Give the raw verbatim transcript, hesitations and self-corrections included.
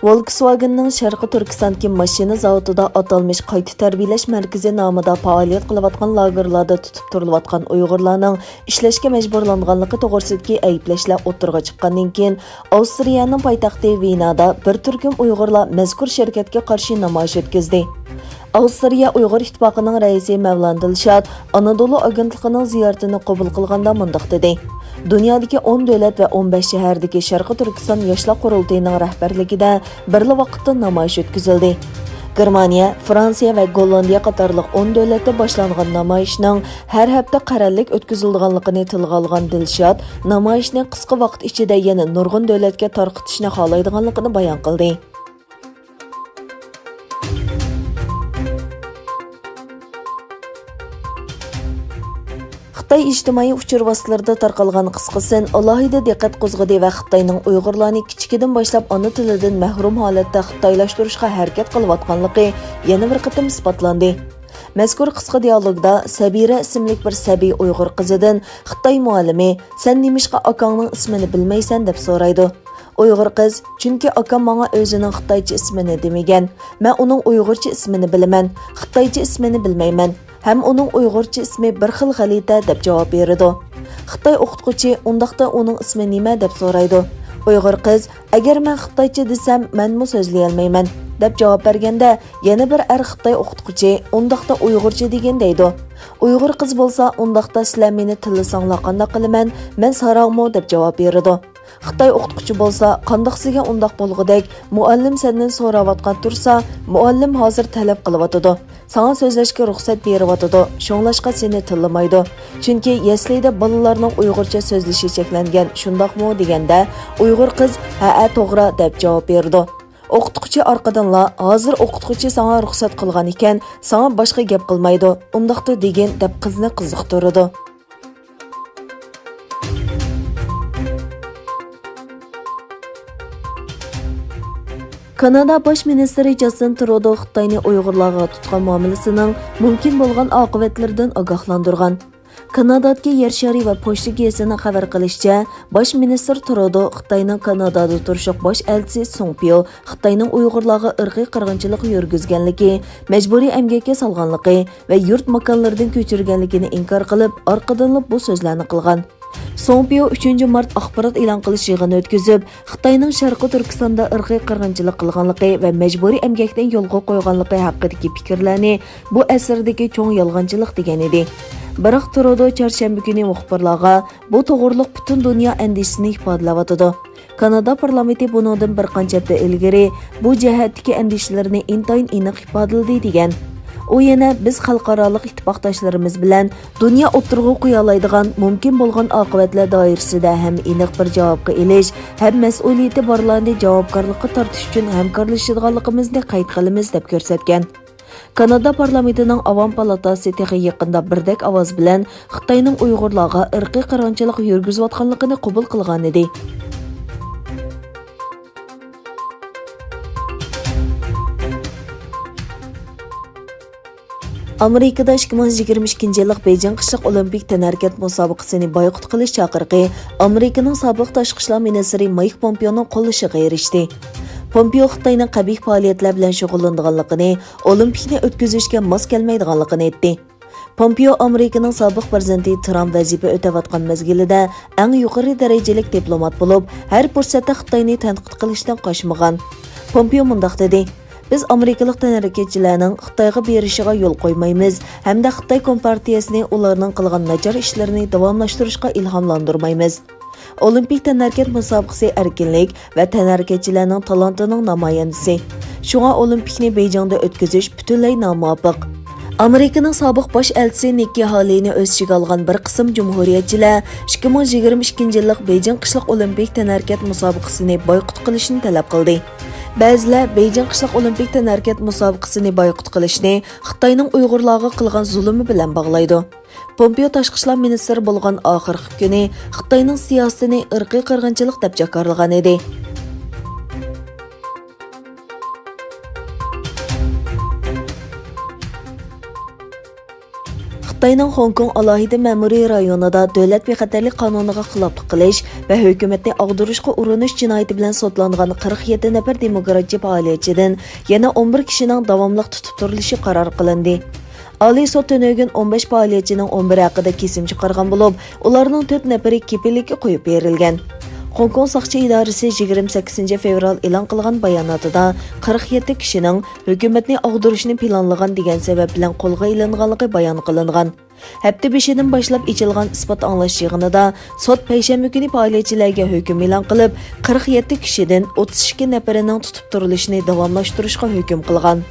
ۋولكسۋاگېننىڭ شەرقىي تۈركىستاندىكى ماشىنا زاۋۇتىدا ئاتالمىش قايتا تەربىيەلەش مەركىزى نامىدا پائالىيەت قىلىۋاتقان لاگېرلاردا تۇتۇپ تۇرۇلۇۋاتقان ئۇيغۇرلارنىڭ ئىشلەشكە مەجبۇرلانغانلىقى توغرىسىدىكى ئەيىبلەشلەر ئوتتۇرىغا چىققاندىن كېيىن، ئاۋسترىيەنىڭ پايتەختى ۋېنادا بىر تۈركۈم ئۇيغۇرلار مەزكۇر شىركەتكە قارشى نامايىش ئۆتكۈزدى. ئاۋسترىيە ئۇيغۇر ئىتتىپاقىنىڭ رەئىسى مەۋلان دىلشات ئانادولۇ ئاگېنتلىقىنىڭ زىيارىتىنى قوبۇل قىلغاندا مۇنداق دېدى: دۇنيادىكى ئون دۆلەت ۋە ئون بەش شەھەردىكى شەرقىي تۈركىستان ياشلار قۇرۇلتىيىنىڭ رەھبەرلىكىدە بىرلا ۋاقىتتا نامايىش ئۆتكۈزۈلدى. گېرمانىيە، فرانسىيە ۋە گوللاندىيە قاتارلىق ئون دۆلەتتە باشلانغان نامايىشنىڭ ھەر ھەپتە قەرەللىك ئۆتكۈزۈلىدىغانلىقىنى تىلغا ئالغان دىلشات، نامايىشنى قىسقا ۋاقىت ئىچىدە يەنە نۇرغۇن دۆلەتكە تارقىتىشنى خالايدىغانلىقىنى بايان قىلدى. خىتاي ئىجتىمائىي ئۇچۇر ۋاسىتىلىرىدە تارقالغان قىسقا سىن ئالاھىدە دىققەت قوزغىدى ۋە خىتاينىڭ ئۇيغۇرلارنى كىچىكىدىن باشلاپ ئانا تىلىدىن مەھرۇم ھالەتتە خىتايلاشتۇرۇشقا ھەرىكەت قىلىۋاتقانلىقى يەنە بىر قېتىم ئىسپاتلاندى. مەزكۇر قىسقا دىيالوگدا سەبىرە ئىسىملىك بىر سەبىي ئۇيغۇر قىزىدىن خىتاي مۇئەللىمى، «سەن نېمىشقا ئاكاڭنىڭ ئىسمىنى بىلمەيسەن؟» دەپ سورايدۇ. ئۇيغۇر قىز، «چۈنكى ئاكام ماڭا ئۆزىنىڭ خىتايچە ئىسمىنى دېمىگەن. مەن ئۇنىڭ ئۇيغۇرچە ئىسمىنى بىلىمەن، خىتايچە ئىسمىنى بىلمەيمەن. ھەم ئۇنىڭ ئۇيغۇرچە ئىسمى بىر خىل غەلىتە» دەپ جاۋاب بېرىدۇ. خىتاي ئوقۇتقۇچى، «ئۇنداقتا ئۇنىڭ ئىسمى نېمە؟» دەپ سورايدۇ. ئۇيغۇر قىز، «ئەگەر مەن خىتايچە دېسەم، مەنمۇ سۆزلىيەلمەيمەن» دەپ جاۋاب بەرگەندە، يەنە بىر ئەر خىتاي ئوقۇتقۇچى، «ئۇنداقتا ئۇيغۇرچە دېگىن» دەيدۇ. ئۇيغۇر قىز بولسا، «ئۇنداقتا سىلەر مېنى تىللىساڭلار قانداق قىلىمەن؟ مەن ساراڭمۇ؟» دەپ جاۋاب بېرىدۇ. خىتاي ئوقۇتقۇچى بولسا، «قانداق سىزگە ئۇنداق بولغۇدەك؟ مۇئەللىم سەندىن سوراۋاتقان تۇرسا، مۇئەللىم ھازىر تەلەپ قىلىۋاتىدۇ. ساڭا سۆزلەشكە رۇخسەت بېرىۋاتىدۇ، شۇڭلاشقا سېنى تىللىمايدۇ. چۈنكى يەسلىدە بالىلارنىڭ ئۇيغۇرچە سۆزلىشى چەكلەنگەن، شۇنداقمۇ؟» دېگەندە، ئۇيغۇر قىز، «ھەئە، توغرا» دەپ جاۋاب بېرىدۇ. ئوقۇتقۇچى ئارقىدىنلا، «ھازىر ئوقۇتقۇچى ساڭا رۇخسەت قىلغان ئىكەن، ساڭا باشقا گەپ قىلمايدۇ، ئۇنداقتا دېگىن» دەپ قىزنى قىزىقتۇرىدۇ. كانادا باش مىنىستىرى جاستىن ترۇدو خىتاينى ئۇيغۇرلارغا تۇتقان مۇئامىلىسىنىڭ مۇمكىن بولغان ئاقىۋەتلىرىدىن ئاگاھلاندۇرغان. كانادادىكى يەر شارى ۋە پوچتا گېزىتىنىڭ خەۋەر قىلىشىچە، باش مىنىستىر ترۇدو خىتاينىڭ كانادادا تۇرۇشلۇق باش ئەلچىسى سۇڭ پيو خىتاينىڭ ئۇيغۇرلارغا ئىرقىي قىرغىنچىلىق يۈرگۈزگەنلىكى، مەجبۇرىي ئەمگەككە سالغانلىقى ۋە يۇرت ماكانلىرىدىن كۆچۈرگەنلىكىنى ئىنكار قىلىپ، ئارقىدىنلا بۇ سۆزلەرنى قىلغان. سۇڭ پيو ئۈچىنچى مارت ئاخبارات ئېلان قىلىش يىغىنى ئۆتكۈزۈپ، خىتاينىڭ شەرقىي تۈركىستاندا ئىرقىي قىرغىنچىلىق قىلغانلىقى ۋە مەجبۇرىي ئەمگەكنى يولغا قويغانلىقى ھەققىدىكى پىكىرلەرنى بۇ ئەسىردىكى چوڭ يالغانچىلىق دېگەن ئىدى. بىراق ترۇدو چارشەنبە كۈنى مۇخبىرلارغا بۇ توغرۇلۇق پۈتۈن دۇنيا ئەندىشىسىنى ئىپادىلەۋاتىدۇ. كانادا پارلامېنتى بۇنىڭدىن بىر قانچە ھەپتە ئىلگىرى بۇ جەھەتتىكى ئەندىشىلىرىنى ئىنتايىن ئېنىق ئىپادىلىدى دېگەن. ئۇ يەنە، «بىز خەلقئارالىق ئىتتىپاقداشلىرىمىز بىلەن دۇنيا ئوتتۇرىغا قويالايدىغان مۇمكىن بولغان ئاقىۋەتلەر دائىرىسىدە ھەم ئېنىق بىر جاۋابقا ئېلىش، ھەم مەسئۇلىيىتى بارلارنى جاۋابكارلىققا تارتىش ئۈچۈن ھەمكارلىشىدىغانلىقىمىزنى قەيت قىلىمىز» دەپ كۆرسەتكەن. كانادا پارلامېنتىنىڭ ئاۋام پالاتاسى تېخى يېقىندا بىردەك ئاۋاز بىلەن خىتاينىڭ ئۇيغۇرلارغا ئىرقىي قىرغىنچىلىق يۈرگۈزۈۋاتقانلىقىنى قوبۇل قىلغانىدى. ئامېرىكىدا ئىككى مىڭ يىگىرمە ئىككىنچى يىللىق بېيجىڭ قىشلىق ئولىمپىك تەنھەرىكەت مۇسابىقىسىنى بايقۇت قىلىش چاقىرىقى ئامېرىكىنىڭ سابىق تاشقى ئىشلار مىنىستىرى مايك پومپېئونىڭ قوللىشىغا ئېرىشتى. پومپېئو خىتاينىڭ قەبىھ پائالىيەتلەر بىلەن شۇغۇللىنىدىغانلىقىنى، ئولىمپىكنى ئۆتكۈزۈشكە ماس كەلمەيدىغانلىقىنى ئېيتتى. پومپېئو ئامېرىكىنىڭ سابىق پىرېزىدېنتى ترامپ ۋەزىپە ئۆتەۋاتقان مەزگىلىدە ئەڭ يۇقىرى دەرىجىلىك دىپلومات بولۇپ، ھەر پۇرسەتتە خىتاينى تەنقىد قىلىشتىن قاچمىغان. پومپېئو مۇنداق دېدى: «بىز ئامېرىكىلىق تەنھەرىكەتچىلەرنىڭ خىتايغا بېرىشىغا يول قويمايمىز ھەمدە خىتاي كومپارتىيەسىنى ئۇلارنىڭ قىلغان ناچار ئىشلىرىنى داۋاملاشتۇرۇشقا ئىلھاملاندۇرمايمىز.» ئولىمپىك تەنھەرىكەت مۇسابىقىسى ئەركىنلىك ۋە تەنھەرىكەتچىلەرنىڭ تالانتىنىڭ نامايەندىسى. شۇڭا ئولىمپىكنى بېيجىڭدا ئۆتكۈزۈش پۈتۈنلەي نامۇۋاپىق. ئامېرىكىنىڭ سابىق باش ئەلچىسى نىككى ھالىنى ئۆز ئىچىگە ئالغان بىر قىسىم جۇمھۇرىيەتچىلەر ئىككى مىڭ يىگىرمە ئىككىنچى يىللىق بېيجىڭ قىشلىق ئولىمپىك تەنھەرىكەت مۇسابىقىسىنى بايقۇت قىلىشنى تەلەپ قىلدى. بەزىلەر بېيجىڭ قىشلىق ئولىمپىك تەنھەرىكەت مۇسابىقىسىنى بايقۇت قىلىشنى خىتاينىڭ ئۇيغۇرلارغا قىلغان زۇلۇمى بىلەن باغلايدۇ. پومپېئو تاشقى ئىشلار مىنىستىرى بولغان ئاخىرقى كۈنى خىتاينىڭ سىياسىتىنى ئىرقىي قىرغىنچىلىق دەپ جاكارلىغان ئىدى. خىتاينىڭ خوڭكوڭ ئالاھىدە مەمۇرىي رايونىدا دۆلەت بىخەتەرلىك قانۇنىغا خىلاپلىق قىلىش ۋە ھۆكۈمەتنى ئاغدۇرۇشقا ئۇرۇنۇش جىنايىتى بىلەن سوتلانغان قىرىق يەتتە نەپەر دېموكراتچى پائالىيەتچىدىن يەنە ئون بىر كىشىنىڭ داۋاملىق تۇتۇپ تۇرۇلۇشى قارار قىلىندى. ئالىي سوت تۈنۈگۈن ئون بەش پائالىيەتچىنىڭ ئون بىرى ھەققىدە كېسىم چىقارغان بولۇپ، ئۇلارنىڭ تۆت نەپىرى كېپىللىككە قويۇپ بېرىلگەن. خوڭكوڭ ساقچى ئىدارىسى يىگىرمە سەككىزىنچى فېۋرال ئېلان قىلغان باياناتىدا قىرىق يەتتە كىشىنىڭ ھۆكۈمەتنى ئاغدۇرۇشنى پىلانلىغان دېگەن سەۋەب بىلەن قولغا ئېلىنغانلىقى بايان قىلىنغان. ھەپتە بېشىدىن باشلاپ ئېچىلغان ئىسپات ئاڭلاش يىغىنىدا سوت پەيشەنبە كۈنى پائالىيەتچىلەرگە ھۆكۈم ئېلان قىلىپ، قىرىق يەتتە كىشىدىن ئوتتۇز ئىككى نەپىرىنىڭ تۇتۇپ تۇرۇلۇشىنى داۋاملاشتۇرۇشقا ھۆكۈم قىلغان.